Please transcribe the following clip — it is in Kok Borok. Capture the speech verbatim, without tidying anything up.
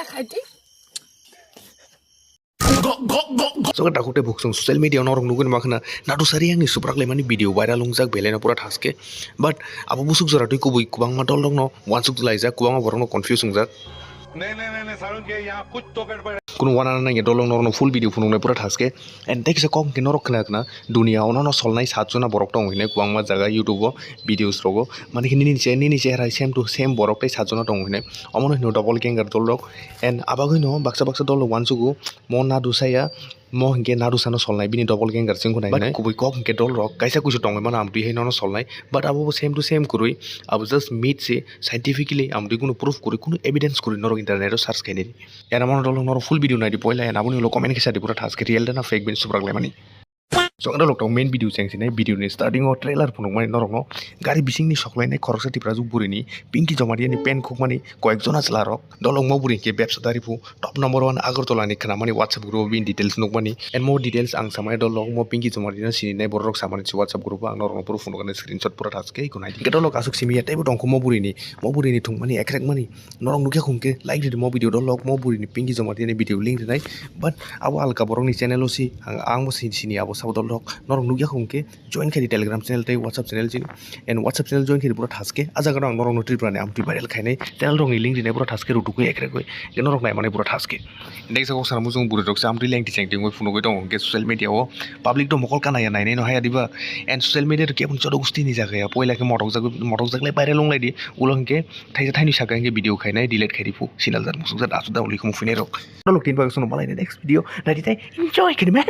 Soka dakhuk tei bukhuk chwng social media norok nugwi ma khna nadu sari yang ni suprak lemani video viral wngjak belai no pura thaske. But abo busuk jora twi kubui kwbangma dol rok no wansuk laijak, kwbangma borok no confuse wngjak. नहीं नहीं नहीं नहीं सारुण के यहाँ कुछ तो गड़बड़ है. Kunu wana nang ya dol rok norok no full video phunuk nai pura thaske. And tei kisa kok hwnkhe norok khna khna dunia o nono solnai sat jona borok tongo hinwi kwbangma jaga YouTube o videos rogo. Mani khe nini che nini chehrai same to same borok tei sat jona tongo hinwi. Omono hino double ganger dol rok. And abagwi no baksa baksa dol rok wansugo mo nadu saya mo hwnkhe nadu sano solnai bini double ganger chwngkho nai. But hinwi kubui kok hwnkhe dol rok kaisa kuisu tongwi mano amtwi hai nono solnai. But abo bo same to same kwrwi abo just myth se scientifically amtwi kunu proof kwrwi kunu evidence kwrwi norok internet o search khainai. Ena mano dol rok norok full video naidi poila ena aboni ulo comment khe sadi pura thaske real dana fake bini suprak lemani. Chwng rok tong main video cheng sinai video ni starting o trailer phunukmani norokno gari bisingni soklainai khoroksa Tiprajwk burini Pinky Jamatia ni pen khukmani koyek jona chwla rok dolong mo buri khe bebsa dari phu top number one Agartala ni khnamani WhatsApp group o bini details nukmani and more details ang samani dolong mo Pinky Jamatia no sininai borok rok samani si WhatsApp group o ang norokno phuru phunukani screenshot pura thaske iko naidi. Dolok aswk simi ya teibo tongkho mo burini mo burini thungmani ekrek mani norok nukya khungke like ridi mo video dolok mo burini Pinky Jamatia ni video link rinai. But abo alka borokni channel o si ang ang bo sini sini abo sabo dolok norok nukya khungke join khaidi Telegram channel tei WhatsApp channel chini. And WhatsApp channel join khaidi pura thaske a jaga ang norok no Tripura ni amtwi viral khainai channel rok ni link rinai pura thaske rutukwi ekrekwi ke norok nai manai pura thaske. Next kok sana mujung buri rok samtwi lengti chengti wngwi phunugwi tongo hwnkhe social media o public do mokol kana ya nainai no haya diba. And social media to kebun chodo gusti ni jaga ya poila khe motok jagwi motok jaglai viral wnglaidi ulo hwnkhe thaisa thaini saka hwnkhe video khainai delete khaidi phu sinal jat musuk jat asuk da uli khumu phinai rok. Dolok tin bagwi sono malai next video naidi tei enjoy khaidi man.